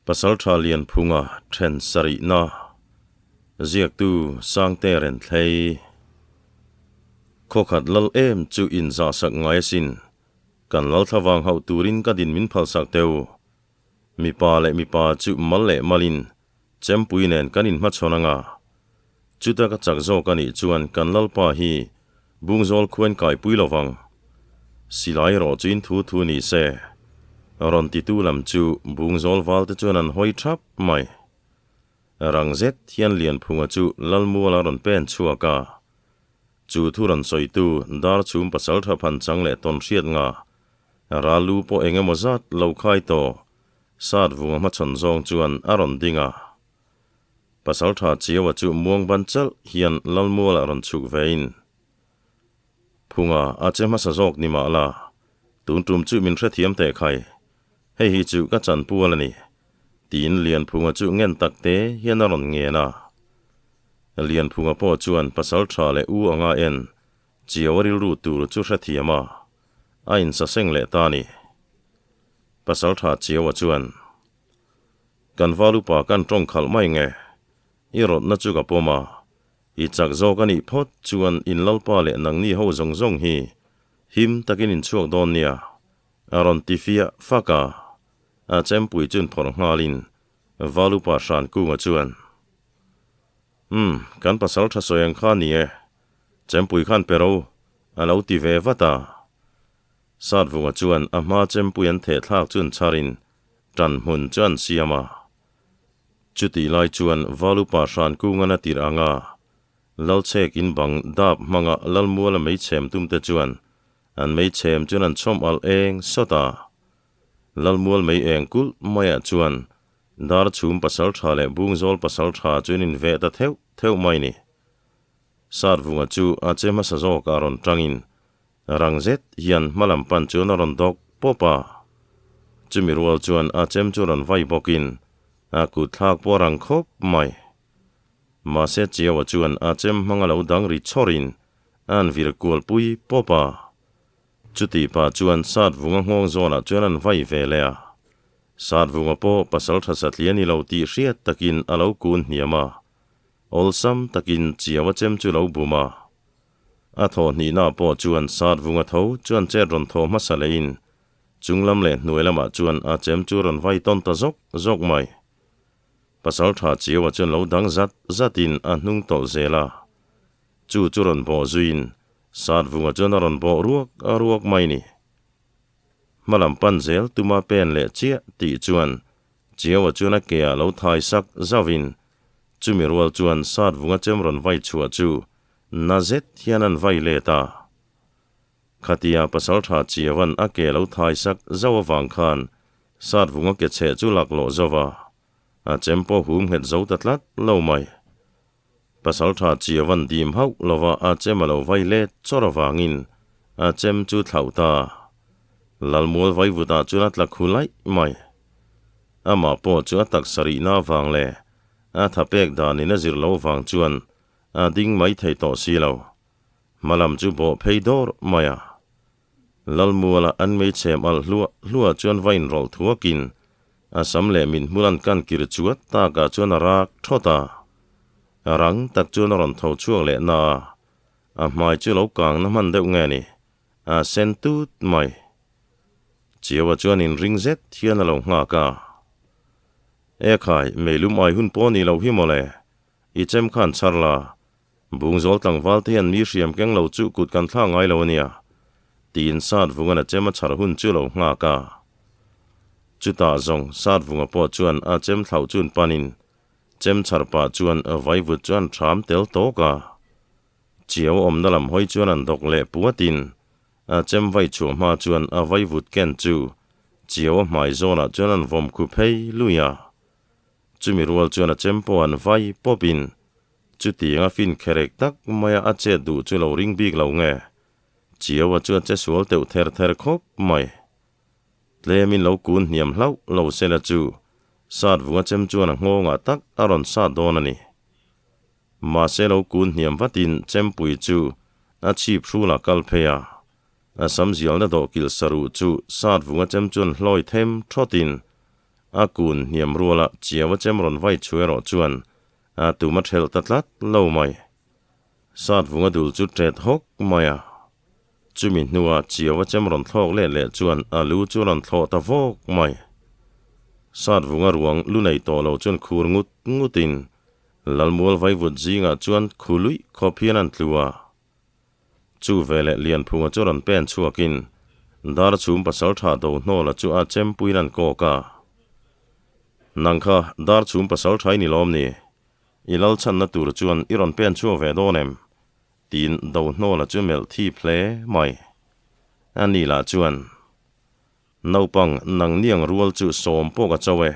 Pasalṭha Lianphunga ṭhen sarihna ziaktu Sangte Renthlei. Khawkhat lal em chu inzahsak ngai asin. Kan lal thlavang hauh turin ka din min phalsak teh u. Mipa leh mipa chu mal leh malin chempui nen kan inhmachhawn anga. Chuta ka chak zawk a nih chuan kan lalpa hi Bungzawl khuain kaipui lo vang. Silai erawh chu in thu thu ni se. Rawn titu lam chu Bungzawl valte chuan an hawi thap mai. Rang zet hian Lianphunga chu Lalmuala rawn pen chhuak a. Chu thu rawn sawitu Darchhum pasaltha phan chang leh tawn hriat nga ral lu pawh eng emaw zat lo khai tawh Sat vunga hmachhawn zawng chuan a rawn ding a. Pasaltha Chiaua chu muang ban chalh hian Lalmualah rawn chhuk vein, Phunga a che hmasa zawk ni mah la, tun tum chu min hrethiam teh khai, hei hi chu ka chan pual a ni, tiin Lianphunga chu ngen tak te hian a rawn ngen a. Lianphunga pawh chuan Pasaltha leh u anga en Chiaua rilru tur chu hrethiam a, a insaseng leh ta a ni. Pasaltha Chiaua chuan. Kan val upa kan tawng khalh mai nge? I rawtna chu ka pawm a, i chak zawk a nih phawt chuan in lalpa leh nangni ho zawng zawng hi him takin in chhuak dawn nia, a rawn ti fiah fak a. A chempui chun phawrh nghalin val upa hran kunga chuan, Umm, kan pasal tha sawi ang kha ni e, chempui khan pe ro, a lo ti ve vat a. Satvunga chuan a hma chempui an theh thlak chun chharin Ṭan hmun chu an siam a. Chutih lai chuan Valupa hran kungan a tirh ang a, Lalchhek in bang dap hmanga Lalmuala meichhem tumte chuan an meichhem chuan an chhawm alh eng sawt a. Lalmual mei eng kulh maiah chuan Darchhum pasalṭha leh Bungzawl pasalṭha chu an inveh ta theuh theuh mai ni. Satvunga chu a che hmasa zawkah rawn ṭangin Rang zet hian hmalam pan chuan a rawn dawk pawp a. Chumi rual chuan a chem chu rawn vai bawkin a kut thlak pawh a rang khawp mai. Mahse Chiaua chuan a chem hmang a lo dang ri chhawrin a han vir kual pui pawp a. Chutih pah chuan Satvunga nghawng zawnah chuan an vai ve leh a. Satvunga pawh pasal tha satli a ni lo tih hriat takin a lo kun hniam a. Awlsam takin Chiaua chem chu lo bum a. A thawh hnihna pawh chuan Satvunga tho chuan chet rawn thaw hmasa lehin chunglam leh hnuai lamah chuan a chem chu rawn vai tawn ta zawk zawk mai. Pasaltha Chiaua chuan lo dang zat zatin a hnung tawlh zel a, chu chu rawn bawh zuiin Satvunga chuan a rawn bawh ruak a ruak mai ni. Hmalam pan zel tuma pen leh chiah tih chuan Chiaua chuan a ke ah lo thai sak zauhin chumi rual chuan Satvunga chem rawn vai chhuah chu Na zet hian an vai let a. Khatia pasaltha Chiavan a ke lo thai sak zauh avang khan Satvunga ke chheh chu laklawh zo va, a chem pawh hum nghet zo ta tlat lo mai. Pasaltha Chiavan dim hauh lova a chem a lo vai let chawr avangin a chem chu thlauh ta. Lalmual vaivutah chuan a tla khu laih mai. Amah pawh chu a taksa rihna avang leh a thapek danin a zir lo vang chuan A ding mai thei tawh si lo. Hmalam chu bawh phei dawr mai a. Lalmuala an meichhem alh hluah hluah chuan va inrawlh thuakin a sam leh mit hmul an kan kir chuat takah chuan a rak thawt a. Rang tak chuan a rawn tho chhuak leh na a, a hmai chu lo kang na hman deuh nge ni, a sen tut mai. Chiaua chuan inring zet hian a lo nghak a. Ekhai, meilum ai hun pawh ni loh hi mawle. I chem khan chhar la, Bungzawl tlangval te hian mi hriam keng lo chu kut kan thlak ngai lo a nia, tiin Satvunga'n a chem a chhar hun chu lo nghak a. Chutah zawng Satvunga pawh chuan a chem thlauh chun panin chem chhar pah chuan vaivut chu an ṭham tel tawk a. Chiau awmna lam hawi chuan an dawk leh puatin a chem vai chhuah hma chuan a vaivut ken chu chiau a hmai zawnah chuan an vawm khu phei lui a. Chumi rual chuan a chem pawh an vai pawpin chutiang a fin kherek tak maia a chet duh chu lo ring bik lo nge? Chiaua chu a che sual teuh ther ther khawp mai. Tlemin lo kun hniam hlauh lo sela chu sat vunga chem chuan a nghawngah tak a rawn sat dawn a ni. Mahse lo kun hniam vatin chempui chu a chhip hrulah kal phei a, a sam zialna dawhkilh saruh chu sat vunga chem chuan hlawi them thawtin. A kun hniam ruala chiau a chem rawn vai chu erawh chuan a tum a thelh ta tlat lo mai. Sat vunga dul chu tet hawk mai a. Chumi hnua chiau a chem rawn thlawk let leh chuan a lu chu rawn thlawh ta vawk mai. Sat vunga ruang lu nei tawh lo chuan khur ngut ngutin Lalmual vaivut zingah chuan khu luih khawp hian an tlu a. Chu veleh Lianphunga chu rawn pen chhuakin dar chhum pasal tha do hnawla chu a chempuiin an kawk a. Nang kha dar chhum pasal tha i ni lawm ni? I lal chhanna tur chuan i rawn pen chhuak ve dawn em? Tiin do hnawla chu melh thip hle mai. A ni lah chuan, Naupang nang niang rual chu sawm pawh ka cho e.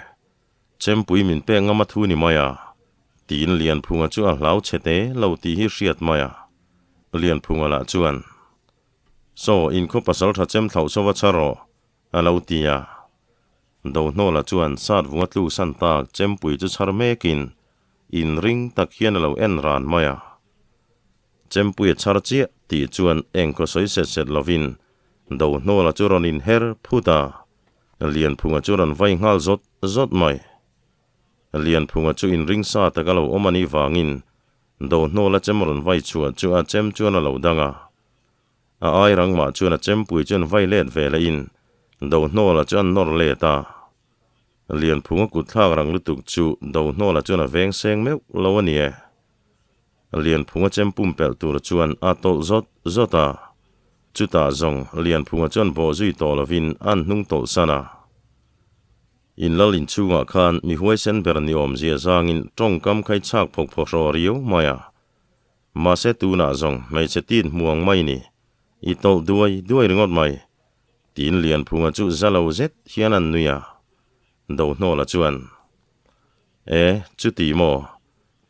Chempui min pek ngam a thu ni mai a, tiin Lianphunga chu a hlau chhe te lo tih hi hriat mai a. Lianphunga lah chuan, Saw, inkhaw pasal tha chem thlauh chauh a chhar rawh, a lo ti a. Dohnawla chuan sat vunga tluk san tak chempui chu chhar mekin inring tak hian a lo en ran mai a. Chempui a chhar chiah tih chuan engkhaw sawi set set lovin Dohnawla chu rawn inher phut a. Lianphunga chu rawn vai nghal zawt zawt mai. Lianphunga chu inring sa tak a lo awm a nih vangin Dohnawla chem rawn vai chhuah chu a chem chuan a lo dang a. A ai rang mah chuan a chempui chuan vai let ve lehin Dohnawla chu an nawr let a. Lianphunga kut thlak rang lutuk chu Dohnawla chuan a veng seng meuh lo a ni e. Lianphunga chem pumpelh tur chuan a tawlh zawt zawt a. Chutah zawng Lianphunga chuan bawh zui tawh lovin an hnung tawlh san a. In lal inchhungah khan mi huaisen ber ni awmzia zangin tawngkam khai chhak phawk phawk hraw riau mai a. Mahse tunah zawng hmeichhe tin hmuang mai ni, i tawlh duai duai ringawt mai, tiin Lianphunga chu za lo zet hian an nui a. Dohnawla chuan, E, chuti maw?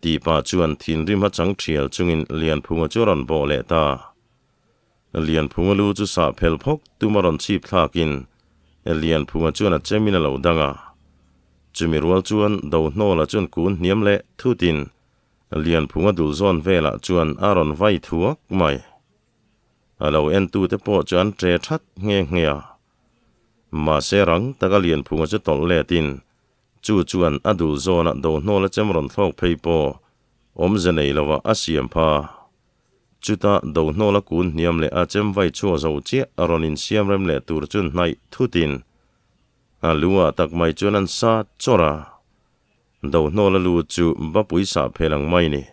Tih pah chuan thinrim a chang thial chungin Lianphunga chu a rawn bawh leh ta. Lianphunga lu chu sah phel phawk tum a rawn chhip thlakin Lianphunga chuan a chemin a lo dang a. Chumi rual chuan Dohnawla chuan kun hniam leh thutin Lianphunga dul zawn velah chuan a rawn vai thuak mai. A lo entute pawh chu an ṭe ṭhat nghe nghe a. Mahse rang taka Lianphunga chu tawlh letin Chu chuan a dul zawnah Dohnawla chem rawn thlawk phei pawh awmze nei lovah a siam pha. Chutah Dohnawla kun hniam leh a chem vai chhuak zo chiah a rawn insiam rem leh tur chuan hnaih thutin a lu ah tak mai chuan an sat chawrh a. Dohnawla lu chu bapui sah phel ang mai ni.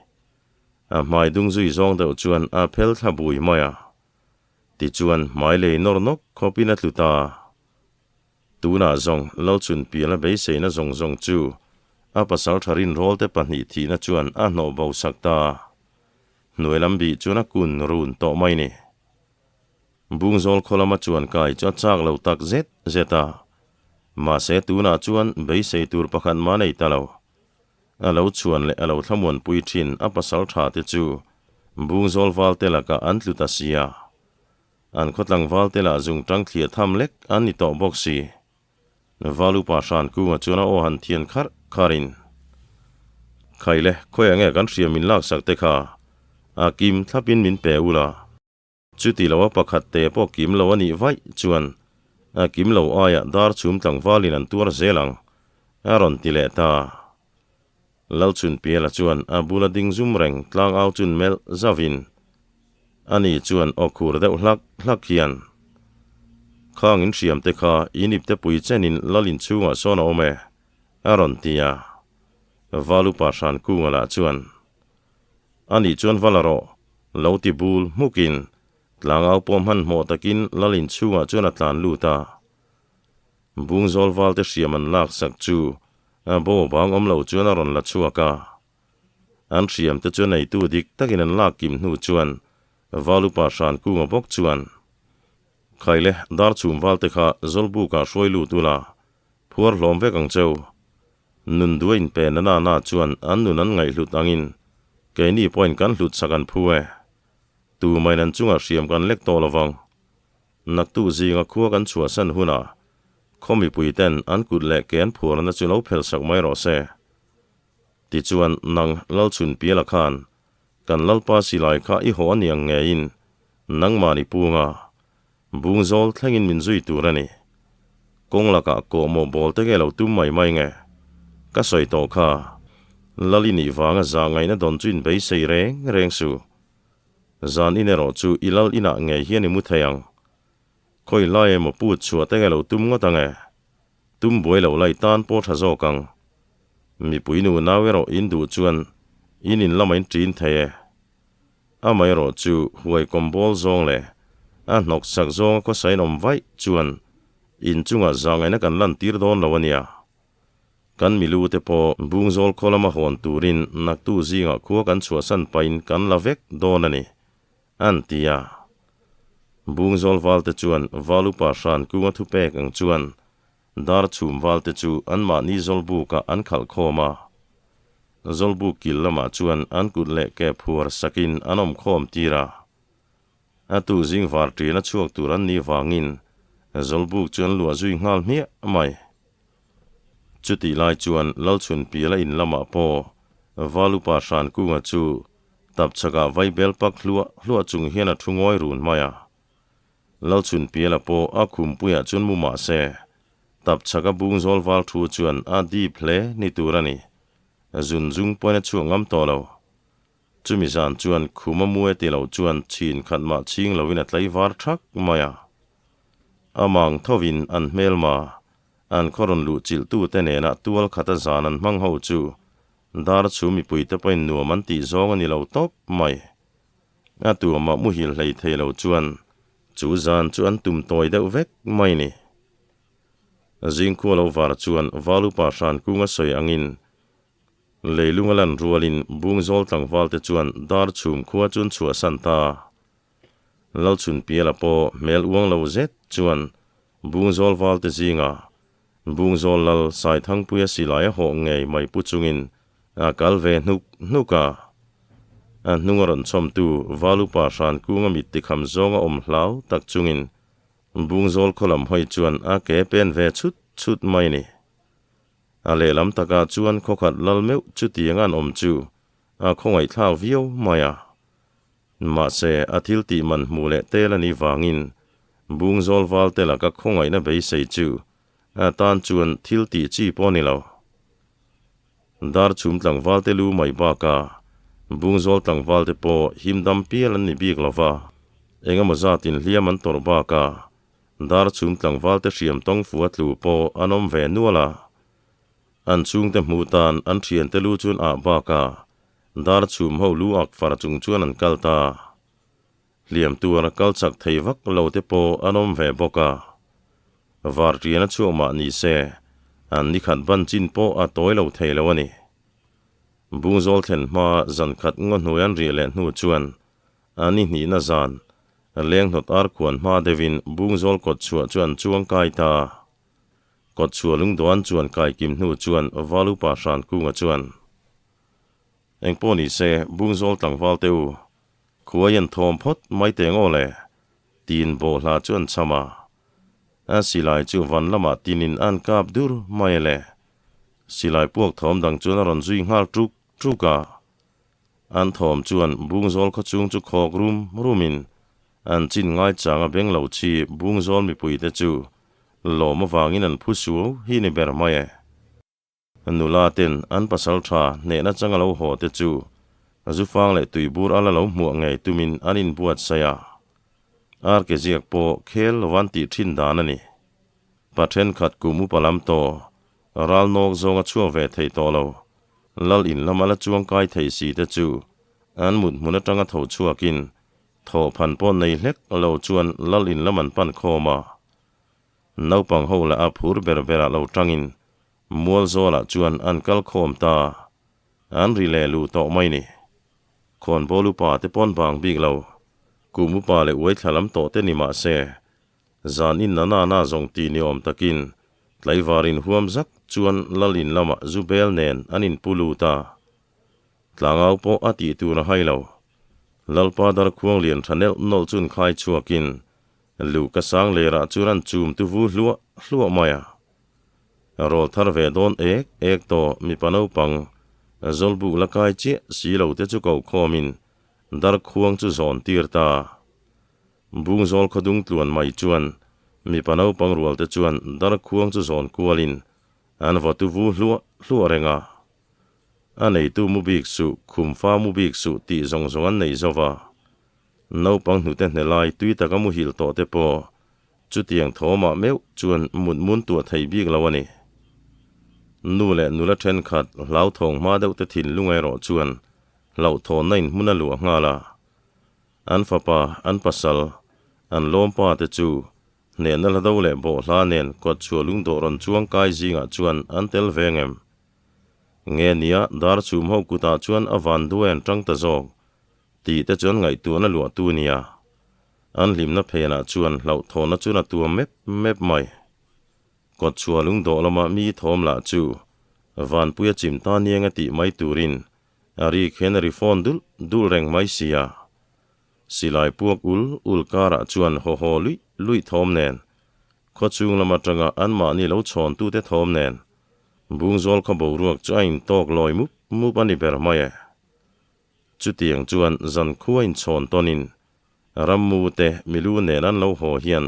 A hmai dung zui zawng deuh chuan a phel thla bui mai a. Tichuan hmai lei nawr nawk khawpin a tlu ta. Tunah zawng Lalchhunpiala beiseina zawng zawng chu a pasal tha rinrawlte pahnih thihna chuan a hnawh bo sak ta. Hnuai lam bih chuan a kun run tawh mai ni. Bungzawl khaw lama chuan kai chu a chak lo tak zet zet a. Mahse tunah chuan beisei tur pakhat mah nei ta lo. A lo chhuan leh a lo thlamuanpui thin a pasal tha te chu Bungzawl valte lakah an tlu ta sia. An khaw tlangval te lah zung tang thliah tham lek an ni tawh bawk si. Val upa hran kunga chuan a aw han thian kharh kharh in. Khaile, khawiah nge kan hria min laksak te kha? A kim thlap in min pe ula. Chuti lo a pakhat te pawh kim lo a nih vaih chuan a kim lo aiah dar chhum tlangval in an tuar zel ang, a rawn ti leh ta. Lalchhunpiala chuan a bula ding zum reng tlangau chun melh zauhin, Ani chuan aw khur deuh hlak hlak hian, Khang in hriam te kha in ipte pui chenin lal inchhungah sawn a awm e, a rawn ti a. Valupa Hrankunga lah chuan, Ani chuan va la rawh, lo ti bul hmukin tlangau pawh hmanhmawh takin lal inchhungah chuan a tlan lut a. Bungzawl valte hriam an laksak chu A bo bang awm lo chuan a rawn la chhuak a. An hriamte chu neitu dik takin an lak kim hnu chuan Valupa hran kunga bawk chuan, Khaile, dar chhum valte kha Zawlbukah hruai lut ula, phuar hlawm vek ang cheu. Nun duai inpe na na na chuan an nun an ngaihhlut angin keini pawhin kan hlut sak an phu e. Tumain an chungah hriam kan lek tawh lovang. Naktu zinga khua kan chhuahsan hunah khaw mipuiten an kut leh ke an phuarna chu lo phelhsak mai rawh se. Tichuan, nang Lalchhunpiala khan kan Lalpa silai kha i haw a niang ngeiin nangmahni punga bungzawl thlengin min zui tur a ni. Kawng lakah kawhmawh bawl te nge lo tum mai mai nge? Ka sawi tawh kha. Lal i nih vanga zah ngaihna dawn chu in beisei reng reng suh. Zan in erawh chu i lal inah ngei hian i mu thei ang. Khawi lai emaw put chhuah te nge lo tum ngawt ang e? Tum buai lo lai tan pawh tha zawk ang. Mipui nu nau erawh in duh chuan in in lamah in ṭin thei e. Amaherawh chu huai kawm bawl zawng leh a hnawk sak zawnga khawsa in awm vaih chuan in chungah zahngaihna kan lantir dawn lo a nia. Kan milu te pawh Bungzawl khaw lama hawn turin naktu zingah khua kan chhuahsan pahin kan la vek dawn a ni, an ti a. Bungzawl valte chuan Valupa hran kunga thupek ang chuan Dar chhum valte chu anmahni zawlbukah an khalh khawm a. Zawlbuk kil lamah chuan an kut leh ke phuar sakin an awm khawm tir a. A tu zing var ṭin a chhuak tur an nih vangin zawlbuk chu an luah zui nghal hmiah mai. Chutih lai chuan Lalchhunpiala in lamah pawh Valupa Hrankunga chu tapchhakah vaibel pak hluah hluah chung hian a thu ngawi run mai a. Lalchhunpiala pawh a khumpuiah chuan mu mah se, tapchhak a bung zawl val thu chuan a dip hle ni tur a ni. Zun zung pawhin a chhuak ngam tawh lo. Chumi zan chuan khum a mu e ti lo chuan chhin khat mah chhing loin a tlai var thak mai a. A mang thovin an hmelma, an khaw rawn luh chilhtute nena tual khata zan an hmang ho chu dar chhu mipuite pawhin nuam an tih zawng a ni lo tawp mai. A tuamah muhil hlei thei lo chuan chu zan chu an tum tawi deuh vek mai ni. Zingkhua lo var chuan Valupa hran kunga sawi angin leilunga lan rualin Bungzawl tlangvalte chuan dar chhum khua chu an chhuahsan ta. Lalchhunpiala pawh hmel uang lo zet chuan Bungzawl valte zinga Bungzawl lal Saithangpuia silai a hawh ngei mai pu chungin a kal ve hnuk hnuk a. A hnung a rawn chhawmtu Valupa hran kunga mit tikham zawnga awm hlau tak chungin Bungzawl khaw lam hawi chuan a ke pen ve chhut chhut mai ni. A lehlam takah chuan khawkhat lal meuh chutiang an awm chu a khawngaihthlak viau mai a. Mahse, a thil tih man hmuh leh tel a nih vangin Bungzawl val te laka khawngaihna beisei chu a tan chuan thil tih chi pawh a ni lo. Dar chhum tlangval te lu mai bakah Bungzawl tlangval te pawh him dam pial an ni bik lo va, engemaw zatin hliam an tawrh bakah dar chhum tlangval te hriam tawng fu a tlu pawh an awm ve nual a. An chhungte hmuh tan an thiante lu chuan ah bakah Dar chhum ho lu ak far chung chuan an kal ta. Hliam tuar a kal chak thei vak lo te pawh an awm ve bawk a. Var ṭian a chhuak mah ni se, an ni khat ban chin pawh a tawi lo thei lo a ni. Bungzawl thlen hma zan khat ngaw hnuai an riah leh hnu chuan a ni hnihna zan lenghnawt ar khuan hma deuhin Bungzawl kawt chhuah chu an chuang kai ta. Kawt chhuah lungduan chuan kai kim hnu chuan Valupa Hrankunga chuan, Engpawh ni se, Bungzawl tlangval te u, khuai an thawm phawt mai teh ngaw le, tiin bawhhla chu an cham a. A silai chu van lamah tinin an kap dur mai le. Silai puak thawm dang chuan a rawn zui nghal ṭuk ṭuk a. An thawm chuan Bungzawl khawchhung chu khawk rum rumin an chin ngaichang a beng lo chi Bungzawl mipuite chu lawm avangin an phu suau hi ni ber mai e. Nula ten an pasal tha hnehna changa lo haw te chu zufang leh tuibur ala lo hmuah ngei tumin an inbuatsaih a. Arke ziak pawh khel lo an tih thin dan a ni. Pa thenkhat kum upa lam tawh ral nawk zawnga chhuak ve thei tawh lo, lal in lama la chuang kai thei si te chu an mut hmun atanga tho chhuakin thawhphan pawh nei hlek lo chuan lal in lam an pan khawm a. Naupang ho lah a phur ber berah lo tangin Mualzawlah chuan an kal khawm ta. An ri leh luh tawh mai ni. Khawnbawl upa te pawn bang bik lo. Kum upa leh uai thla lam tawh te ni mah se, zan in na na na zawng ti ni awm takin tlaivar in huam zak chuan lal in lamah zu bel nen an in pu lut a. Tlangau pawh a tih tur a hai lo. Lalpa darkhuang lian tha nelh nawlh chun khai chhuakin luh ka sang lerah chuan an chum tu vu hluah hluah mai a. Rawl thar ve dawn ek ek tawh mipa naupang zawlbuk la kai chiah si lo te chu koh khawmin darkhuang chu zawn tir ta. Bungzawl khawdung tluan mai chuan Mipa naupang rual te chuan darkhuang chu zawn kualin an va tu vu hluah hluah reng a. A neitu mu bik suh, khumfa mu bik suh tih zawng zawng an nei zo va. Naupang hnute hne lai tui taka muhil tawh te pawh chutiang thawmah meuh chuan mut mun tuah thei bik lo a ni. Nu leh nula thenkhat hlauthawng hma deuh te thinlung erawh chuan hlauhthawnna in hmun a luah nghal a. An fapa, an pasal, an lawmpa te chu hnehna hla do leh bawhhla nen kawtchhuah lungdawh rawn chuang kai zingah chuan an tel ve ngem. Nge nia dar chhum ho kutah chuan a van duai an tang ta zawk tih te chuan ngaihtuahna luahtu nia. An hlimna phenah chuan hlauhthawnna chuan a tuam mep mep mai. Kawtchhuah lungdawh lama mi thawm lah chu Vanpuia chim ta niang a tih mai turin a rik hian a ri fawn dulh dulh reng mai sia. Silai puak ul ul karah chuan haw haw luih luih thawm nen, khawchhung lam atanga anmahni lo chhawntute thawm nen, Bungzawl khaw boruak chu a intawk lawi mup mup a ni ber mai e. Chutiang chuan zankhua inchhawn tawnin rammu te milu nen an lo haw hian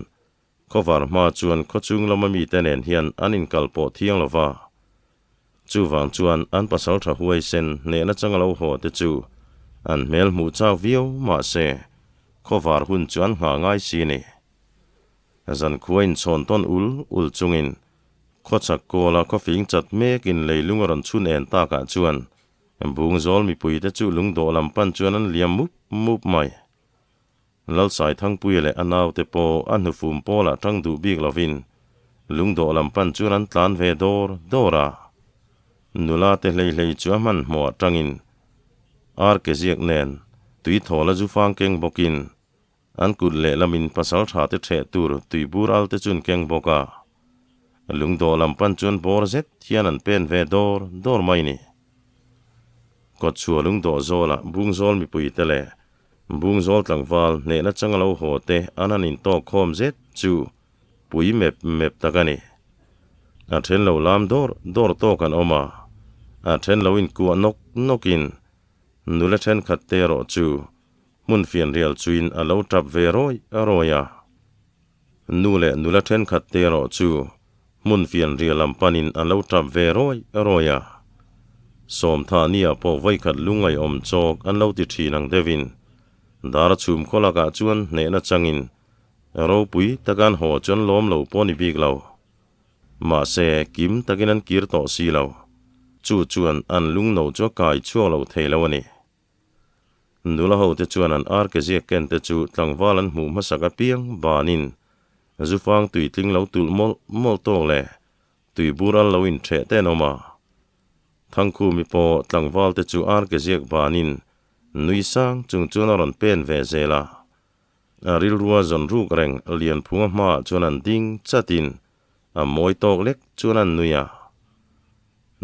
khawvar hma chuan khawchhung lama mite nen hian an inkal pawh thiang lo va. Chuvang chuan an pasal tha huaisen hnehna changa lo haw te chu an hmel hmuh chak viau mahse khawvar hun chu an nghah ngai si ni. Zankhua inchhawn tawn ul ul chungin khawchhak kawla khawfing chat mekin leilung a rawn chhun en takah chuan Bungzawl mipuite chu lungdawh lam pan chuan an liam mup mup mai. Lalsaithangpuia leh a naute pawh a hnufum pawlah tang duh bik lovin lungdawh lam pan chuan an tlan ve dawr dawr a. Nula te hlei hlei chu a hmanhmawh atangin ar ke ziak nen tui thawl a zu fang keng bawkin An kut lehlamin pasal tha te ṭheh tur tuibur al te chun keng bawk a, lungdawh lam pan chuan bawr zet hian an pen ve dawr dawr mai ni. Kawtchhuah lungdawh zawlah Bungzawl mipui te leh Bungzawl tlangval hnehna changa lo haw te an han intawk khawm zet chu pui mep mep tak a ni. A then lo lam dawr dawr tawk an awm a, a then lo inkuah nawk nawkin nula thenkhat te erawh chu Hmun fianrial chuin a lo tap ve rawi rawi a. Nu leh nula thenkhat te erawh chu hmun fianrial lam panin a lo tap ve rawi rawi a. Sawmthahnia pawh vawikhat lungaihawm chawk an lo ti thin ang deuhin dar chhum khaw lakah chuan hnehna changin ropui taka an haw chuan lawm lo pawh ni bik lo. Mahse, kim takin an kir tawh si lo. Chu chuan an lungno chu a kai chhuak lo thei lo a ni. Nula ho te chuan an ar ke ziak ken te chu tlangval an hmuh hmasak apiang banin zufang tui tling lo tulh mawlh mawlh tawk leh tui bur al lo intheh te an awm a. Thangkhumi pawh tlangval te chu ar ke ziak banin nui sang chung chuan a rawn pen ve zel a. A rilrua zawn ruk reng Lianphunga hmaah chuan an ding chatin a mawi tawk lek chuan an nui a.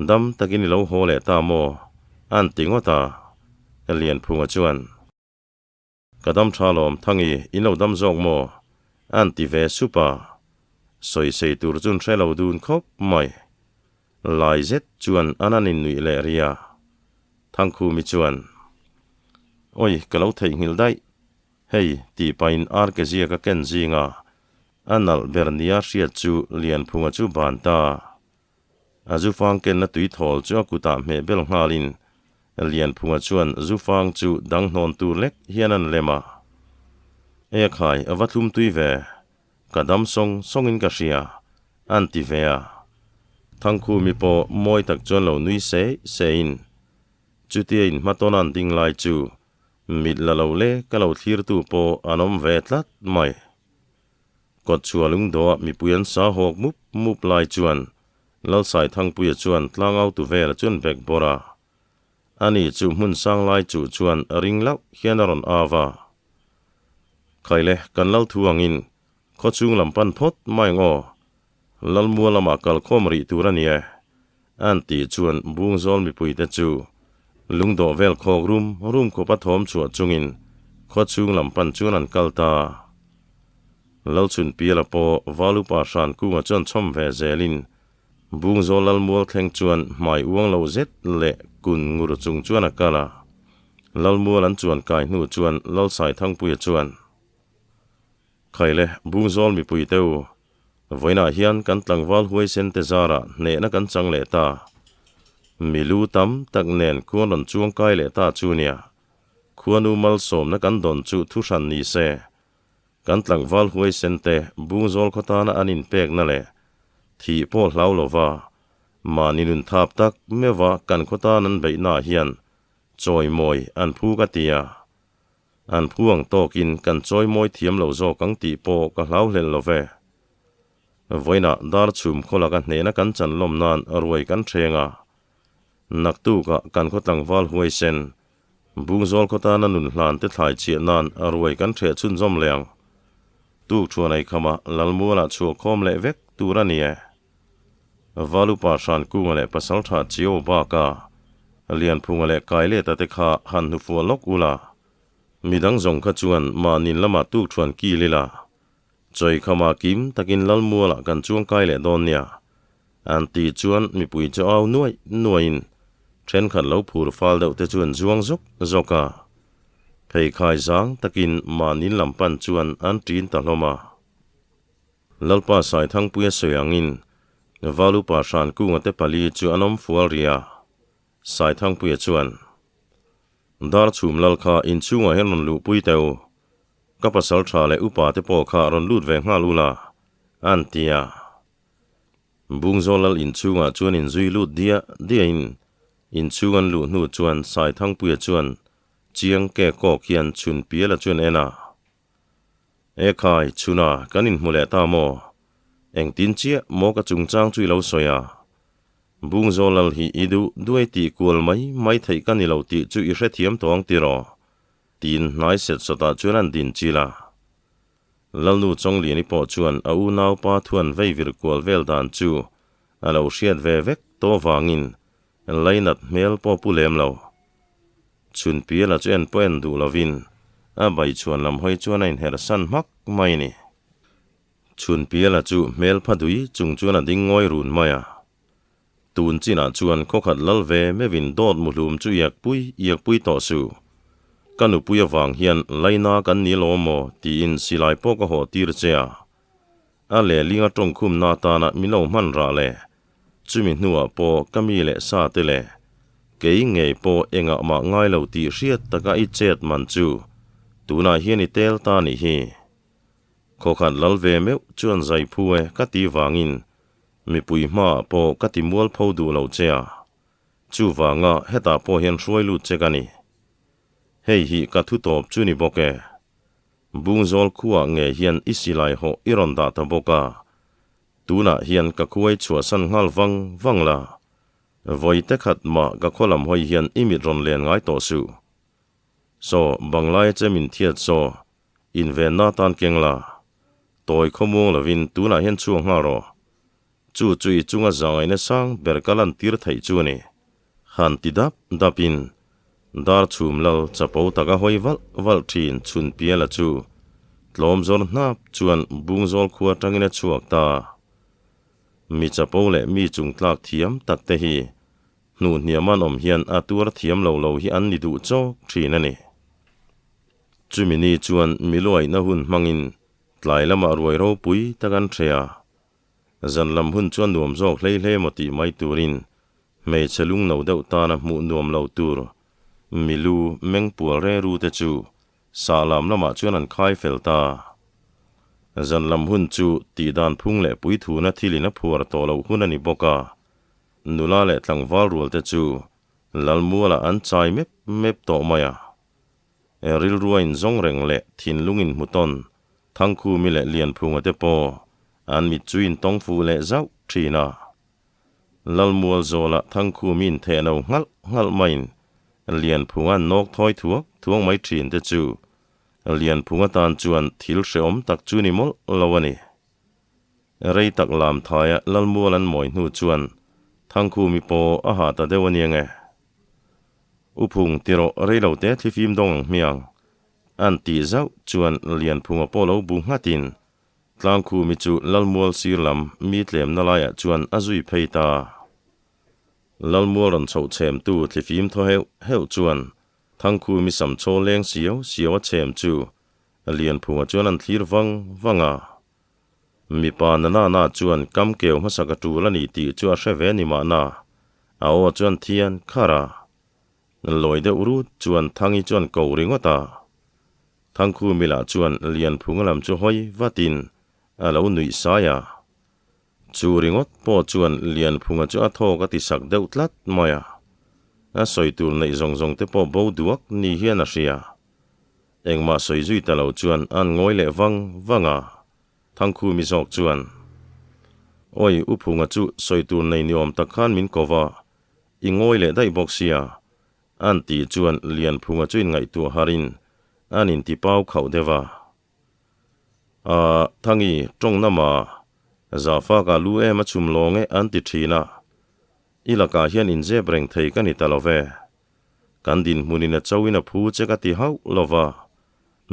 Dam takin i lo haw leh ta maw? An ti ngawt a, Lianphunga chuan. Ka dam tha lawm Thangi, in lo dam zawk maw? An ti ve sup a. Sawisei tur chuan hre lo dun khawp mai. Lai zet chuan an an innuih leh ri a. Thangkhumi chuan, Awi, ka lo theihnghilh daih. Hei, tih pahin ar ke ziak a ken zinga a nalh ber nia hriat chu Lianphunga chu ban ta. A zufang kenna tui thawl chu a kutah hmeh bel nghalin Lianphunga chuan zufang chu dang hnawn tur lek hian an lem a. E khai, a va thlum tui ve. Ka dam sawng sawngin ka hria, an ti ve a. Thangkhumi pawh mawi tak chuan lo nui se sein chutia inhmatawn an ding lai chu mit la lo le ka lo thlirtu pawh an awm ve tlat mai. Kawtchhuah lungdawh ah mipui an sa hawk mup mup lai chuan Lalsaithangpuia chuan tlangautu vela chuan bek bawrh a. Ani chu hmun sang lai chuh chuan ring lauh hian a rawn av a. Khaile, kan lal thu angin khawchhung lam pan phawt mai ang aw. Lalmua lamah kalkhawm rih tur a ni e, an tih chuan Bungzawl mipuite chu lungdawh vel khawk rum rum khawpa thawm chhuah chungin khawchhung lam pan chuan an kal ta. Lalchhunpiala pawh Valupa hran kungah chuan chhawm ve zelin Bungzawl Lalmual thleng chuan hmai uang lo zet leh kun ngur chung chuan a kal a. Lalmual an chuan kai hnu chuan Lalsaithangpuia chuan, Khaile, Bungzawl mipui te u. Vawiinah hian kan tlangval huaisen te zarah hnehna kan chang leh ta. Milu tam tak nen khuan rawn chuang kai leh ta chu nia. Khuanu malsawmna kan dawn chu thu hran ni se. Kan tlangval huaisen te Bungzawl khaw tana an inpekna leh thih pawh hlau lova mahni nun thap tak meuha kan khaw tan an beihnaah hian chawimawi an phu ka ti a. An phu ang tawkin kan chawimawi thiam lo zawk ang tih pawh ka hlau hlelh lo ve. Vawiinah dar chhum khaw laka hnehna kan chan lawm nan ruai kan hreng a. Naktukah kan khaw tlangval huaisen, Bungzawl khaw tana nun hlan te thlai chhiah nan ruai kan hreh chhunzawm leh ang. Tukṭhuan ei khama Lalmualah chhuah khawm leh vek tur a ni e. Valupa Hrankunga leh Pasalṭha Chiau baka Lianphunga leh Kaileta te kha han hnufuah lawk ula, midang zawng kha chuan mahnin lamah tukṭhuan kil ila, Chawikhama kim takin Lalmualah kan chuangkai leh dawn nia, an ti chuan mipui chu au nuaih nuaihin thenkhat lo phur fal deuh te chuan zuang zawk zawk a, pheikhai zang takin mahnin lam pan chuan an ṭin ta hlawm a. Lalpa Saithangpuia sawi angin Valupa Hrankunga te pali chu an awm fual rih a, Saithangpuia chuan, Dar chhum lal kha inchhungah hian rawn luhpui teh u, ka pasal tha leh upa te pawh kha rawn lut ve nghal ula, an ti a. Bungzawl lal inchhungah chuan inzui lut diah diahin inchhung an luh hnu chuan Saithangpuia chuan chiang ke kawk hian chhun piala chuan en a. E khai, chhuna kan inhmu leh ta maw? Engtin chiah maw ka chungchang chu i lo sawi a? Bungzawl lal hi i duh duai tih kual mai mai theih ka ni lo tih chu i hrethiam tawh ang tiraw? Tiin hnai set sawtah chuan an din chil a. Lalnu Chawngliani pawh chuan a unaupa thuan veivir kual vel dan chu a lo hriat ve vek tawh vangin lainat hmel pawh pu lem lo. Chhun piala chu en pawh en duh lovin a bai chhuan lam hawi chuan a inherh san hmak mai a ni. Chhun piala chu hmel pha dui chung chuan a ding ngawi run mai a. Tun chinah chuan khawkhat lal ve meuhin dawt muhlum chu iakpui iakpui tawh suh. Ka nupui avang hian laina kan ni lo maw tiin silai pawh ka haw tir che a. A lehlinga tawngkhumna atana min lo hman rah le. Chumi hnuah pawh ka mi leh sa te le kei ngei pawh engah mah ngai lo tih hriat taka i chet man chu tunah hian i tel ta nih hi. Khawkhat lal ve meuh chuan zai phu e ka ti vangin mipui hmaah pawh ka ti mualpho duh lo che a, chuvanga hetah pawh hian hruai lut che ka ni. Hei hi ka thu tawp chu ni bawk e. Bungzawl khuaah ngei hian i silai hawh i rawn dah ta bawk a, Tunah hian ka khuai chhuahsan nghal vang vang la, vawi te khat mah ka khaw lam hawi hian i mit rawn len ngai tawh suh. Saw, Banglaia che min thiat saw, invenna tan keng la, tawi khawmuang lovin tunah hian chhuak nghal rawh. Chu chu i chunga zahngaihna sang ber ka lantir theih chu a ni. Han ti dap dapin dar chhum lal chapo taka hawi valh valh thin chhun piala chu tlawm zawr hnap chuan Bungzawl khua atangin a chhuak ta. Mi chapo leh mi chung tlak thiam tak te hi hnuhhniam an awm hian a tuar thiam lo lo hi an ni duh chawk thin a ni. Chumi ni chuan miluaihna hun hmangin tlai lamah ruai ropui tak an hre a. Zan lam hun chuan nuam zawk hlei hlei maw tih mai turin Hmeichhe lungno deuh tana hmuh nuam lo tur milu meng pual re ru te chu sahlam lamah chuan an khai fel ta. Zan lam hun chu tihdan phung leh puithuna thilin a phuar tawh loh hun a ni bawk a, nula leh tlangval rual te chu Lalmualah an chai mep mep tawh mai a. Rilrua inzawng reng leh thinlung inhmu tawn Thangkhumi leh Lianphunga te pawh an mit chu intawng fuh leh zauh thin a. Lalmual zawlah Thangkhumi intheh no nghalh nghalh maiin Lianphunga an nawk thawi thuak thuak mai thin te chu Lianphunga tan chuan thil hrehawm tak chu ni mawlh lo a ni. Rei tak lam thaia Lalmual an mawi hnu chuan Thangkhumi pawh a hah ta deuh a nia nge. Uphung tirawh rei lo te thlifim dawng ang hmiang an tih zauh chuan Lianphunga pawh lo bu nghatin Tlangkhumi chu Lalmual sir lam mi tlemna laiah chuan a zui phei ta. Lalmual rawn chhoh chhemtu thlifim thaw heuh heuh chuan Thangkhumi sam chaw leng siau siau a chhem chu Lianphunga chuan an thlir vang vang a. Mipa na na na chuan kam keu hmasa ka tul a ni tih chu a hre ve ni mahna, a aw chuan thian khar a. Lawi deuh rut chuan Thangi chuan ko ringawt a. Thangkhumi lah chuan Lianphunga lam chu hawi vatin a lo nuih sai a. Chu ringawt pawh chuan Lianphunga chu a thawk a ti sak deuh tlat mai a. A sawi tur neih zawng zawng te pawh bo duak ni hian a hria. Engmah sawi zui ta lo chuan an ngawi leh vang vang a. Thangkhumi zawk chuan, Awi, U Phunga chu sawi tur nei ni awm tak khan min ko va, i ngawi leh daih bawk sia. An tih chuan Lianphunga chu inngaihtuah harin an inti pau khauh deuh a. Aah, Thangi, tawng na ma? Zahfakah lu em a chhum lawng e an ti thin a. I lakah hian inzep reng thei ka ni ta lo ve. Kan dinhmunin a chauhin a phu che ka ti hauh lo va.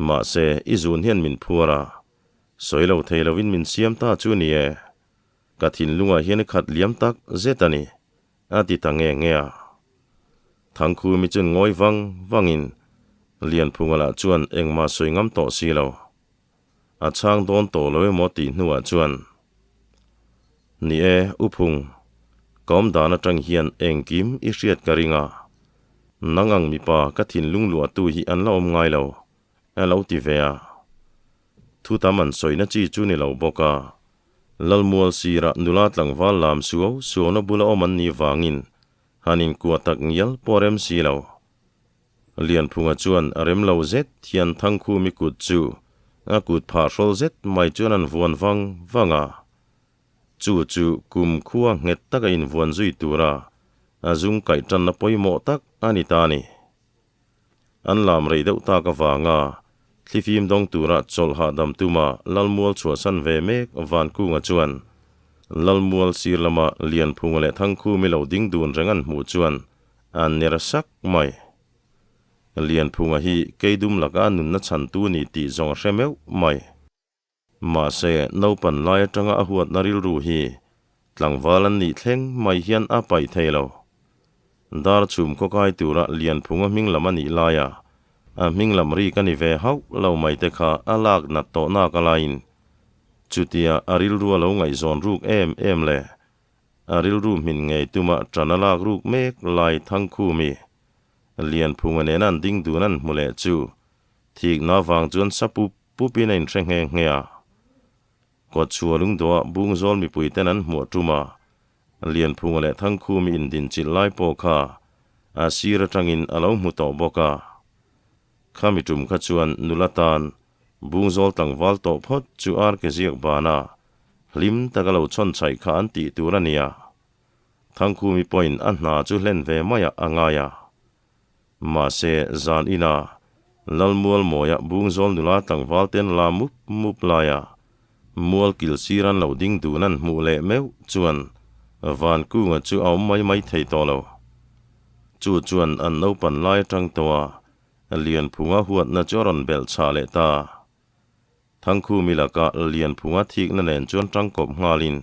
Mahse, i zun hian min phuar a. Sawi lo thei lovin min siam ta chu ni e. Ka thinlungah hian i khat liam tak zet a ni, a ti ta nge nge a. Thangkhumi chuan ngawi vang vangin Lianphunga lah chuan engmah sawi ngam tawh si lo. A chhang dawn tawh lo emaw tih hnuah chuan, Ni e, U Phung, ka awm dan atang hian engkim i hriat ka ring a. Nang ang mipa ka thinlung luahtu hi an la awm ngai lo, a lo ti ve a. Thu tam an sawina chi chu ni lo bawk a. Lalmual sirah nula tlangval lam suau suauna bula awm an nih vangin han inkuah tak ngial pawh a rem si lo. Lianphunga chuan a rem lo zet hian Thangkhumi kut chu a kut phah hrawl zet mai chuan an vuan vang vang a. Chu chu kum khua nghet taka invuan zui tura a zung kaih tanna pawimawh tak a ni ta a ni. An lam rei deuh tak avanga thlifim dawng tura chawlh hahdam tuma Lalmual chhuahsan ve mek Vankunga chuan Lalmual sir lama Lianphunga leh Thangkhumi lo ding dun reng an hmuh chuan an ner sak mai. Lianphunga hi Keidum laka a nunna chhantu ni tih zawng a hre meuh mai. Mahse, naupan lai atanga a huatna rilru hi tlangval an nih thleng mai hian a paih thei lo. Dar chhum khawkai tura Lianphunga hming lam a nih laia a hming lam ri ka ni ve hauh lo mai te kha a lak nat tawh nak a laiin chutia a rilru a lo ngaihzawn ruk em em le a rilru hmin ngei tuma ṭan a lak ruk mek lai Thangkhumi Lianphunga nena an ding dun an hmu leh chu thikna vang chuan sa pup Pupin a inhre nghe nghe a. Kawtchhuah lungdawhah Bungzawl mipuiten an hmuah tum a, Lianphunga leh Thangkhumi indinchilh lai pawh kha a sir atangin a lo hmu tawh bawk a. Khami tum kha chuan nula tan Bungzawl tlangval tawh phawt chu ar ke ziak bana hlim taka lo chhawn chhaih kha an tih tur a ni a. Thangkhumi pawhin a hna chu hlen ve maiah a ngai a. Mahse, zan ina Lalmual mawia Bungzawl nula tlangval ten la mup mup laia mual kil sir an lo ding dun an hmuh leh meuh chuan Vankunga chu a awm mai mai thei tawh lo. Chu chuan an naupan lai atang tawha Lianphunga huatna chu a rawn belh chhah leh ta. Thangkhumi laka Lianphunga thikna nen chuan tangkawp nghalin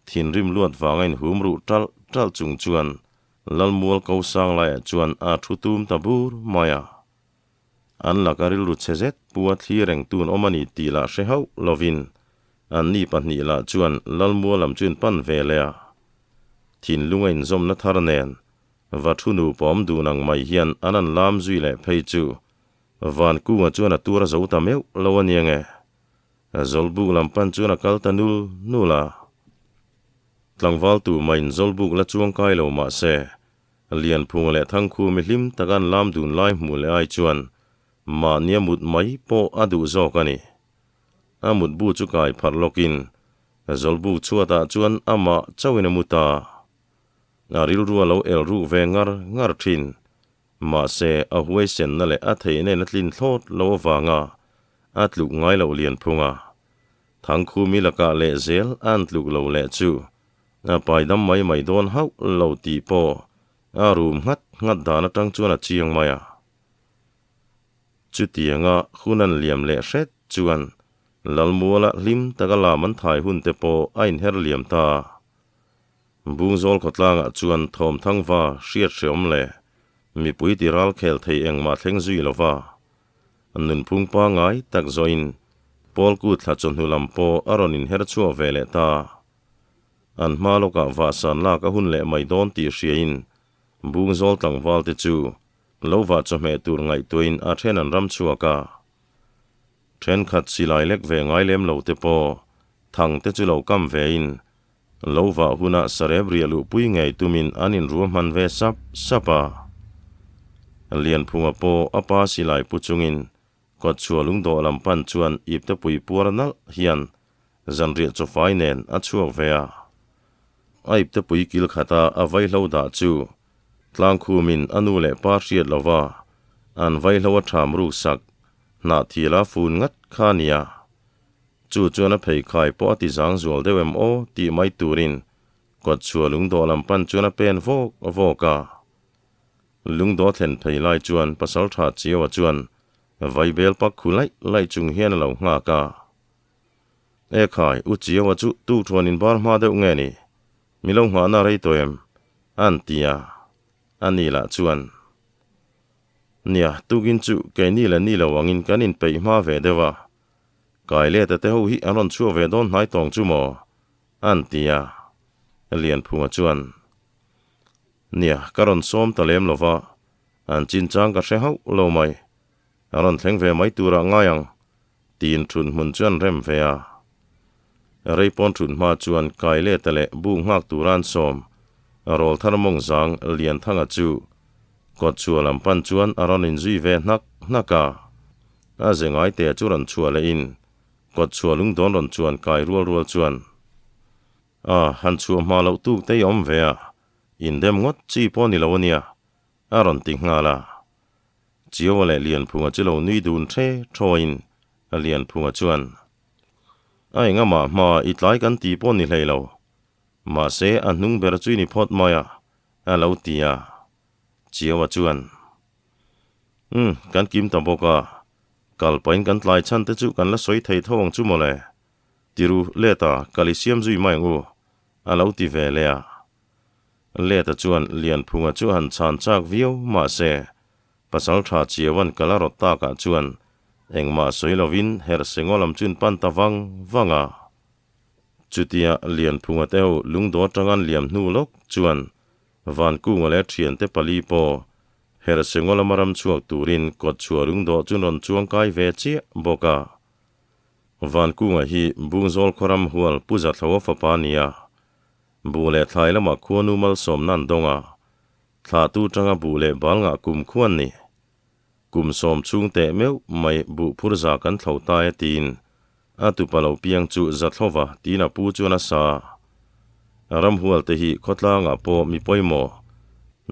thinrim luat vanga inhum ruh talh talh chung chuan Lalmual ko sang laiah chuan a thu tum ta bur mai a. An laka rilru chhe zet pu a thli reng tun awm a ni tih lah hre hauh lovin anni pahnih lah chuan Lalmual lam chu in pan ve leh a. Thinlung a inzawmna thar nen va thu nupa awm dun ang mai hian an an lam zui leh phei chu Vankunga chuan a tur a zo ta meuh lo a nia nge. Zawlbuk lam pan chuan a kal ta nul nul a. Tlangval tu maiin Zawlbuk la chuang kai lo mah se, Lianphunga leh Thangkhumi hlim taka an lam dun lai hmuh leh ai chuan mahni a mut mai pawh a duh zawk a ni. A mutbu chu kai pharh lawkin Zawlbuk chhuatah chuan amah chauhin a mu ta. A rilru a lo el ruk ve ngar ngar thin. Mahse, a huaisenna leh a theihna in a tlin thlawt lo avanga a tluk ngai loh Lianphunga Thangkhumi lakah leh zel an tluk lo leh chu a paidam mai mai dawn hauh lo tih pawh a rum nghat nghat dan atang chuan a chiang mai a. Chutianga hun an liam leh hret chuan Lalmuala hlim taka lam an thai hun te pawh a inher liam ta. Bungzawl khawtlangah chuan thawmthangva hriat hreawm leh mipui ti ral khel thei engmah thleng zui lova nunphung pangngai tak zawhin. Pawlku thla chawhnu lam pawh a rawn inher chhuak ve leh ta. An hma lawkah vahsan lak a hun leh mai dawn tih hriain Bungzawl tlangval te chu lo vah chawhmeh tur ngaihtuahin a then an ram chhuak a. Thenkhat silai lek ve ngai lem lo te pawh thang te chu lo kam vein lo vah hunah sarep riah luhpui ngei tumin an inruahman ve sap sap a. Lianphunga pawh a pa silai pu chungin Kawtchhuah lungdawh lam pan chuan iptepui puar nalh hian zanriah chawfai nen a chhuak ve a. A iptepui kil khata a vaihlo dah chu tlangkhumin a nu leh pa hriat lova an vaihlo a ṭham ruksak hnahthiala fun ngat kha a nia. Chu chuan a pheikhai pawh a ti zang zual deuh em aw tih mai turin kawtchhuah lungdawh lam pan chuan a pen vawk vawk a. Lungdaw thlen phei lai chuan Pasalṭha Chiaua chuan vaibel pak khu laih laih chung hian a lo nghak a. E khai, U Chiaua chu tukṭhuan in bar hma deuh nge ni? Mi lo nghahna rei tawh em? A'n ti a. A ni lah chuan, Nia, tukin chu keini leh ni lo angin kan inpeih hma ve deuh a. Kai leta te ho hi an rawn chhuak ve dawn hnai tawng chu maw? A'n ti a. Lianphunga chuan, Nia, ka rawn sawm ta lem lo va, an chinchang ka hre hauh lo mai. A rawn thleng ve mai turah ngai ang, tiin thun hmun chu an rem ve a. Rei pawn thun hma chuan kai leta leh bu nghak tura an sawm. Rawl thar mawng zang Lianthanga chu kawt chhuah lam pan chuan a rawn inzui ve hnak hnak a. A ze ngaite chu rawn chhuah lehin kawt chhuah lungdawn rawn chuan kai rual rual chuan A, han chhuah hma loh tuk te i awm ve a, indem ngawt chi pawh ni lo a nia, a rawn ti nghal a. Chiaua leh Lianphunga chu lo nui dun hre thawiin Lianphunga chuan, A engamah hma i tlai kan ti pawh ni hlei lo, mahse a hnung ber chu i ni phawt mai a, a lo ti a. Chiaua chuan, Umm, kan kim ta bawk a, kal pahin kan tlai chhan te chu kan la sawi thei tho ang chu mawle. Tiru, Leta, kal i siam zui mai ang u, a lo ti ve leh a. Leta chuan Lianphunga chu han chhan chak viau mah se, Pasalṭha Chiauan kal a rawt takah chuan engmah sawi lovin Herhsengaw lam chuan pan ta vang vang a. Chutia Lianphunga te ho lungdaw aṭangan liam hnu lawk chuan Vankunga leh ṭhiante pali pawh Herhsengaw lama ram chhuak turin kawtchhuah lungdawh chu rawn chuangkai ve chiah bawk a. Vankunga hi Bungzawl khawram hual Pu Zathloa fapa a ni a. Buh leh thlai lamah khuanu malsawmna an dawng a, thlahtu tanga buh leh bal ngah kum khuan ni. Kum sawm chhung teh meuh mai buh phur za kan thlo ta e tiin a tupa lo piang chu Zathlova tiin a pu chuan a sa a. Ramhual te hi khawtlangah pawh mi pawimawh,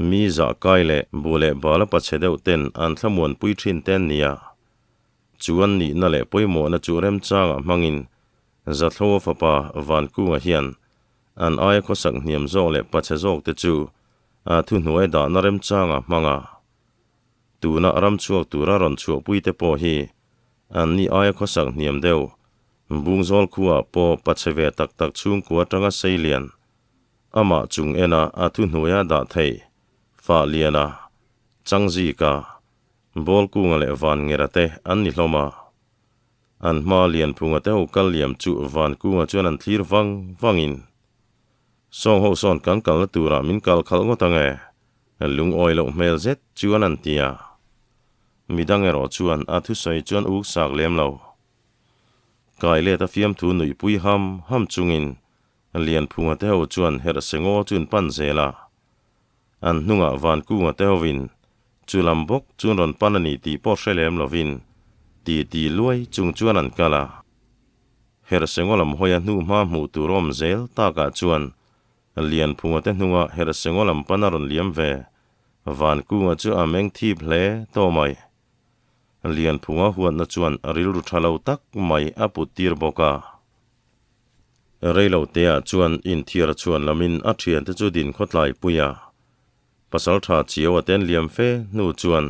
mi zah kai leh buh leh bal a pachhe deuh ten an thlamuanpui thin te an ni a. Chuan nihna leh pawimawhna chu remchangah hmangin Zathloa fapa Vankunga hian an aia khawsak hniam zawk leh pachhe zawkte chu a thuhnuai dahna remchangah hmang a. Tuna ramchhuak tura rawn chhuahpuite pawh hi an ni aia khawsak hniam deuh Bungzawl khuaah pawh pachhe ve tak tak chhungkua atanga sei lian amah chung ena a thuhnuaia dah thei Fah Liana, Changzika, Bawlkunga leh Vanngera te an ni hlawm a. An hma Lianphunga te ho kal liam chu Vankunga chuan an thlir vang vangin, Sawng ho sawn kan kalna turah min kal khalh ngawt ang e, lungawi loh hmel zet chuan an ti a. Midang erawh chuan a thusawi chuan uk sak lem lo. Kai let a fiamthu nuihpui ham ham chungin Lianphunga te ho chuan Herhsengaw chu an pan zel a. An hnungah Vankunga te hovin chu lam bawk chuan rawn pan a ni tih pawh hre lem lovin titi luai chung chuan an kal a. Herhsengaw lam hawia hnuhma hmuh tur awm zel takah chuan Lianphunga te hnunga Herhsengaw lam pan a rawn liam ve. Vankunga chu a meng thip hle tawh mai. Lianphunga huatna chuan rilru tha lo tak mai a put tir bawk a. Reilo teah chuan inthiar chhuan lamin a thiante chu din khawtlai pui a. Pasaltha Chiaua ten liam fe hnu chuan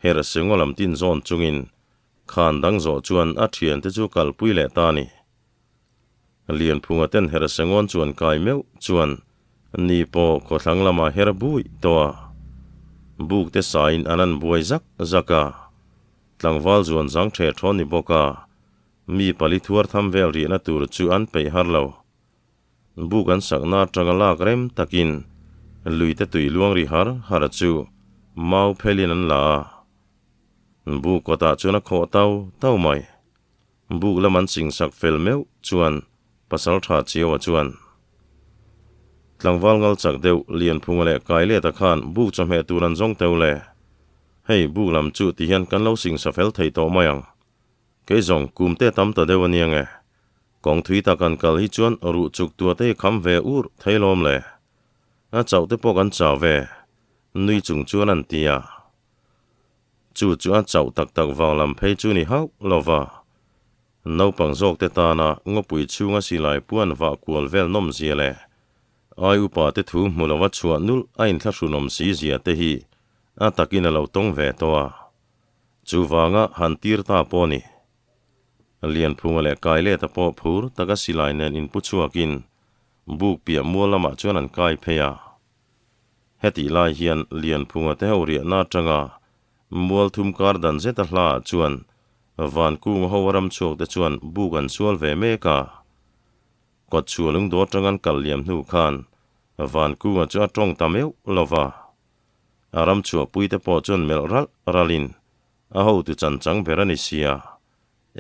her sengaw lam tin zawn chungin khan dang zawh chuan a thiante chu kalpui leh ta a ni. Lianphunga ten her sengawn chuan kai meuh chuan ni pawh khawthlang lamah her bui tawh a. Buk te sain an an buai zak zak a. Tlangval zuan zang ṭhe ṭhawn ni bawk a. Mi pali thuar tham vel riahna tur chu an peih har lo. Buk an sakna atanga lak rem takin luite tui luang ri har har chu mau phelin an la a. Buk kawtah chuan a khawh tau tau mai. Buk lam an singsak fel meuh chuan pasal tha Chiaua chuan tlangval ngal chak deuh Lianphunga leh Kaileta khan buk chawhmeh tur an zawng teuh le. Hei buk lam chu tihian kan lo singsa fel thei tawh mai ang. Kei zawng kum te tam ta deuh a nia nge. Kawng thui tak an kal hi chuan ruh chuk tua te hi kham ve ur thei lawm le. A chauh te pawh kan chau ve. Nui chung chuan an ti a. Chu chu a chauh tak tak vang lam phei chu ni hauh lo va. Naupang zawk te tana ngawpui chhunga silai puan vah kual vel nawm zia leh ai upa te thu hmu lova chhuah nulh a inthlahrunawm si zia te hi a takin a lo tawng ve tawh a. Chuvanga han tir ta pawh ni. Lianphunga leh Kaileta pawh phur taka silai nen inpu chhuakin buk piah mual lamah chuan an kai phei a. Hetih lai hian Lianphunga te ho riahna atanga mual thum kar dan zeta hlaah chuan Vankunga ho a ram chhuak te chuan buk an sual ve mek a. Kawtchhuah lungdawr atanga an kal liam hnu khan Vankunga chu a tawng ta meuh lo va. A ram chhuahpui te pawh chuan melh ralh ralhin a hotu chan chang ber a ni sia,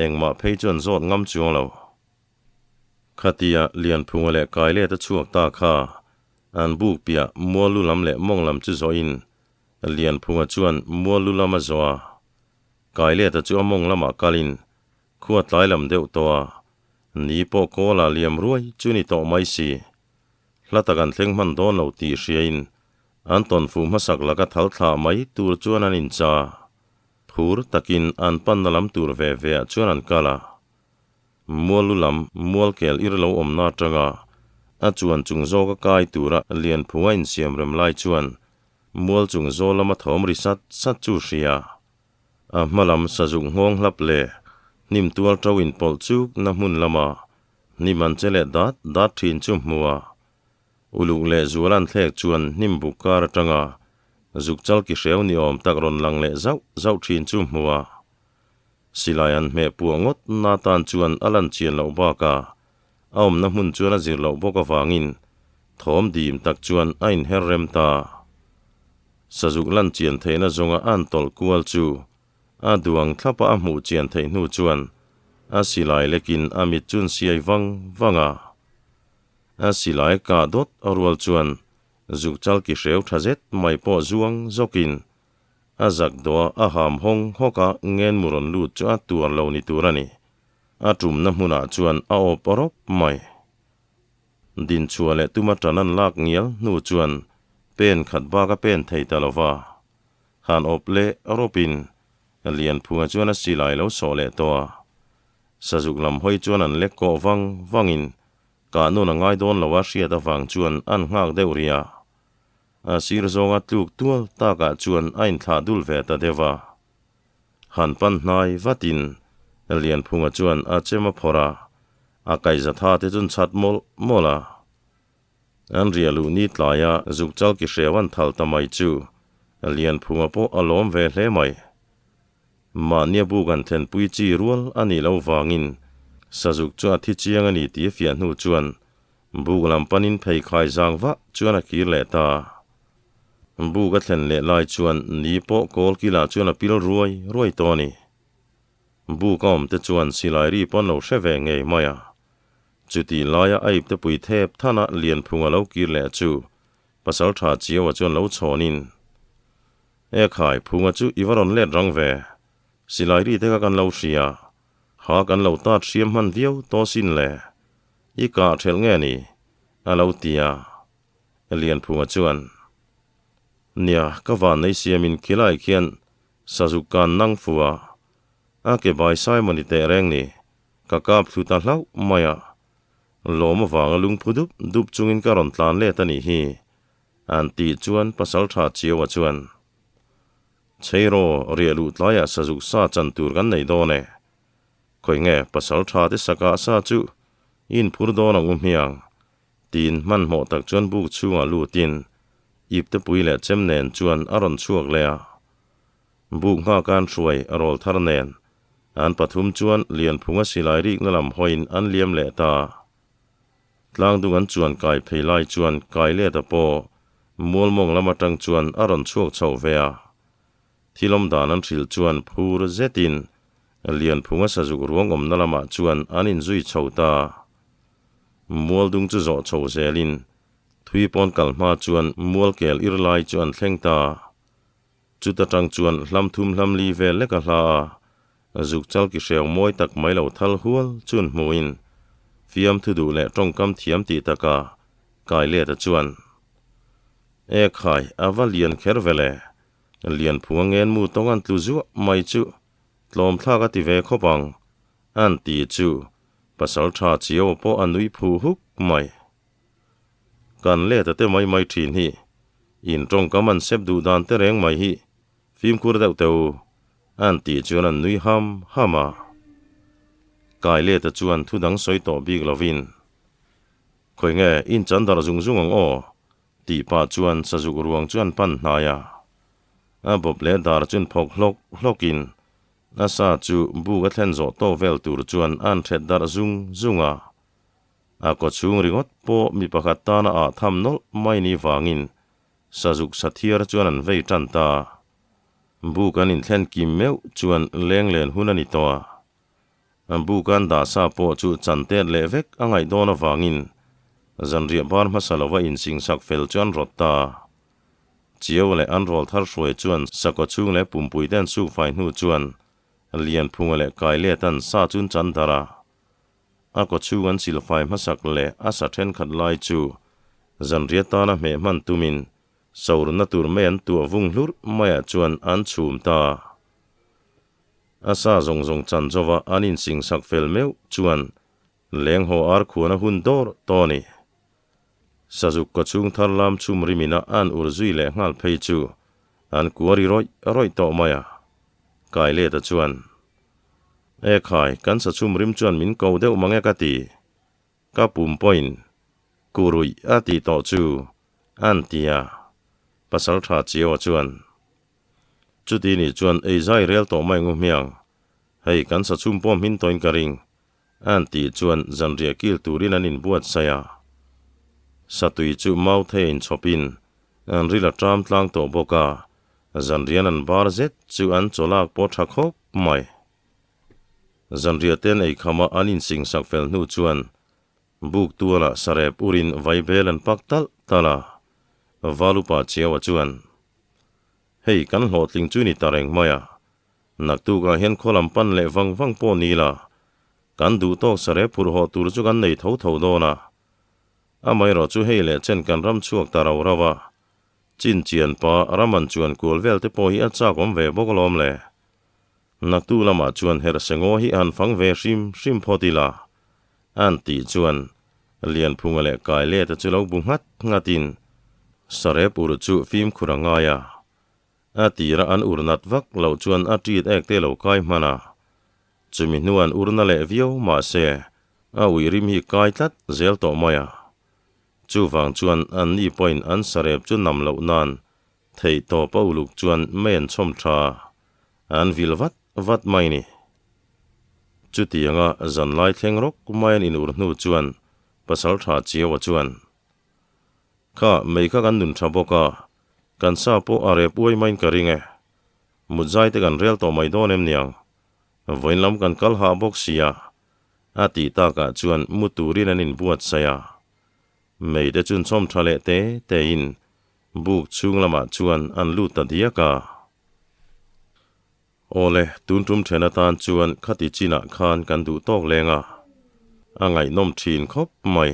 engmah phei chuan zawt ngam chuang lo. Khatia Lianphunga leh Kaileta chhuak ta kha an buk piah mual lu lam leh mawng lam chu zawhin Lianphunga chuan mual lu lam a zawh a, Kaileta chu a mawng lamah kalin khua tlai lam deuh tawh a, ni pawh kawla liam ruai chu ni tawh mai si. Hla tak an thleng hman dawn lo tih hriain an tawn fuh hmasak laka thal thlah mai tur chuan an incha. Phur takin an panna lam tur ve ve ah chuan an kal a. Mual lu lam mual kel ir lo awmna atanga a chuan chung zawka kai tura Lianphunga insiam rem lai chuan mual chung zawl lama thawm ri sat sat chu hria. A hma lam sazuk nghawng hlap leh hnim tual to inpawlh chuk na hmun lama hnim an che leh dat dat thin chu hmu a. Uluk leh zual an thlek chuan hnim buk kar atanga zuk chal ki hreu ni awm tak rawn lang leh zauh zauh thin chu hmu a. Silai an hmeh puah ngawt na tan chuan a lan chian loh bakah a awmna hmun chuan a zir loh bawk avangin thawm dim tak chuan a inher rem ta. Sazuk lan chian theihna zawnga a an tawlh kual chu a duang thlapa a hmuh chian theih hnu chuan a silai lekin a mit chun siai vang vang a. A silai kah dawt a rual chuan zuk chal ki hreu tha zet mai pawh zuang zawkin a zak dawh a ham hawng hawk a ngen mu rawn lut chu a tuar lo ni tur a ni. A tumna hmunah chuan a awp rawp mai. Dinchhuah leh tuma tan an lak ngial hnu chuan pen khat bak a pen thei ta lo va. Han awp leh rawpin Lianphunga chuan a silai lo sawh leh tawh a. Sazuk lam hawi chuan an lek kawh vang vangin kah nun a ngai dawn lo a hriat avang chuan an nghak deuh rih a. A sir zawnga tluk tual takah chuan a inthlah dul ve ta deuh a. Han pan hnai vatin Lianphunga chuan a chem a phawrh a, a kaihza tha te chuan chhat mawlh mawlh a. An riah luh ni tlaia zuk chal ki hreu an thal ta mai chu Lianphunga pawh a lawm ve hle mai. Mahnia buk an thlenpui chi rual a nih loh vangin Sazuk chu a thi chiang a ni tih a fiah hnu chuan buk lam panin pheikhai zang vah chuan a kir leh ta. Buk a thlen leh lai chuan ni pawh kawl kilah chuan a pil ruai ruai tawh a ni. Buk a awm te chuan silai ri pawn lo hre ve ngei mai a. Chutih laia a ipte pui thep thana Lianphunga lo kir leh chu Pasaltha Chiaua chuan lo chhawnin, E khai, Phunga chu i va rawn let rang ve. Silai ri te kha kan lo hria. Ha kan lo tat hriam hman viau tawh sin le. I kah thelh nge ni? a lo ti a. Lianphunga chuan, Nia, ka van nei siamin khilai khian Sazuk kan nang fu a, a ke bai sai maw ni teh reng ni, ka kap thlu ta hlauh mai a. Lawm avanga lungphu dup dup chungin ka rawn tlan let a nih hi, an tih chuan Pasaltha Chiaua chuan, Cheiraw, riah luh tlaiah Sazuk sa chan tur kan nei dawn e. Khawi nge Pasaltha te sakah sa chu i inphur dawn ang u hmiang, Tin, hmanhmawh tak chuan buk chhungah lutin iptepui leh chem nen chuan a rawn chhuak leh a. Buk nghak an hruai a rawl thar nen. An pathum chuan Lianphunga silai rikna lam hawiin an liam leh ta. Tlangdung an chuan kai phei lai chuan kai let a pawh Mualmawng lam atang chuan a rawn chhuak chho ve a. Thil awm dan an hrilh chuan phur zetin Lianphunga sazuk ruang awmna lamah chuan an inzui chho ta. Mualdung chu zawh chho zelin thui pawn kal hma chuan Mualkel ir lai chu an thleng ta. Chuta tang chuan hlam thum hlam li vel lek a hla a, zuk chal ki hreu mawi tak mai lo thal hual chun hmuin fiamthu duh leh tawngkam thiam tih taka kai let a chuan, E khai, a va lian kher ve le, lian phung a ngen mu tawng an tlu zuah mai chu tlawm thlak a ti ve khawp ang, an ti chu pasal tha chiau pawh a nui phu huk mai. Kan let a te mai mai thin hi. In tawngkam an sep duh dan te reng mai hi fimkhur deuh teh u, an tih chuan an nui ham ham a. Kai let a chuan thu dang sawi tawh bik lovin, Khawi nge in chan darh zung zung ang aw? tih pah chuan sazuk ruang chu an pan hnai a. A bawp leh dar chun phawk hlawk hlawkin a sa chu buk a thlen zawh tawk vel tur chuan an thet darh zung zung a. A kawchhung ringawt pawh mi pakhat tana ah tham nawlh mai ni vangin sazuk sathiar chuan an vei tan ta. Buk an inthlen kim meuh chuan leng len hun a ni tawh a. Buk an dah sa pawh chu chan tet leh vek a ngaih dawn avangin zanriah bar hmasa lova insingsak fel chu an rawt ta. Chiau leh an rawl thar hruai chuan sakawchhung leh pumpui te an sukfai hnu chuan Lianphunga leh Kailetan sa chu an chan darh a. A kawchhung an silfai hmasak leh a sa thenkhat lai chu zanriah tana hmeh hman tumin saurna tur mai an tuah vung hlurh maiah chuan an chhum ta. A sa zawng zawng chan zova an insingsak fel meuh chuan leng haw ar khuan a hun dawr tawh a ni. Sazuk kawchhung thar lam chhum rimina an ur zui leh nghal phei chu an kuari rawih rawih tawh mai a. Kaileta chuan. E khai, kan sa chhum rim chuan min ko deuh mang e ka ti. Ka pum pawhin kuruih a tih tawh chu an ti a, pasal tha Chiaua chuan, Chuti nih chuan ei zai rel tawh mai ngu hmiang, hei kan sa chhum pawh hmin tawhin ka ring, an tih chuan zanriah kil turin an inbuatsaih a. Satui chu mau thei a inchhawpin an ril a ṭam tlang tawh bawk a, Zanrian an bar zet chu an chawlak pawh tha khawp mai. Zanriah te an ei kham a, an insing sak fel hnu chuan buk tualah sarep urin vaibel an pak talh talh a. Valupa Chiaua chuan, Hei kan hlawhtling chu ni ta reng mai a, naktukah hian khaw lam pan leh vang vang pawh ni la, kan duh tawk sarep phurh haw tur chu kan nei tho tho dawn a. Amaherawh chu hei leh chen kan ram chhuak ta rau rau a, Chin chian pa Raman chuan kual vel te pawh hi a chak awm ve bawk alawm le. Naktu lamah chuan Herhsengaw hi han fang ve hrim hrim phawt ila. An tih chuan Lianphunga leh Kaileta chu lo bu nghat nghatin Sarep ur chu fimkhur a ngai a. A tira an ur nat vak loh chuan a ṭit ek te lo kai hman a. Chumi hnuan urna leh viau mahse a ui rim hi kai tlat zel tawh mai a. Chuvang chuan an ni pawhin an sarep chu nam loh nan theih tawp a uluk chuan mei an chhawm tha an vil vat vat mai ni. Chutianga zanlai thleng rawk mai an inur hnu chuan pasal tha Chiaua chuan, Kha, mei kha kan nun tha bawk a, kan sa pawh a rep uai maiin ka ring e. Mutzai te kan rel tawh mai dawn em niang? Vawiin lam kan kal hah bawk sia, A tih takah chuan mu turin an inbuatsaih a. Mei te chun chhawm tha leh te tein buk chhung lamah chuan an lut ta diak a. Awle, tun tum then atan chuan khati chinah khan kan duh tawk leng a. A ngaihnawm thin khawp mai.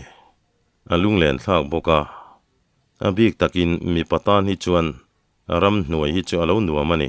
A lunglen thlak bawk a. A bik takin mipa tan hi chuan ramhnuai hi chu a lo nuam a ni.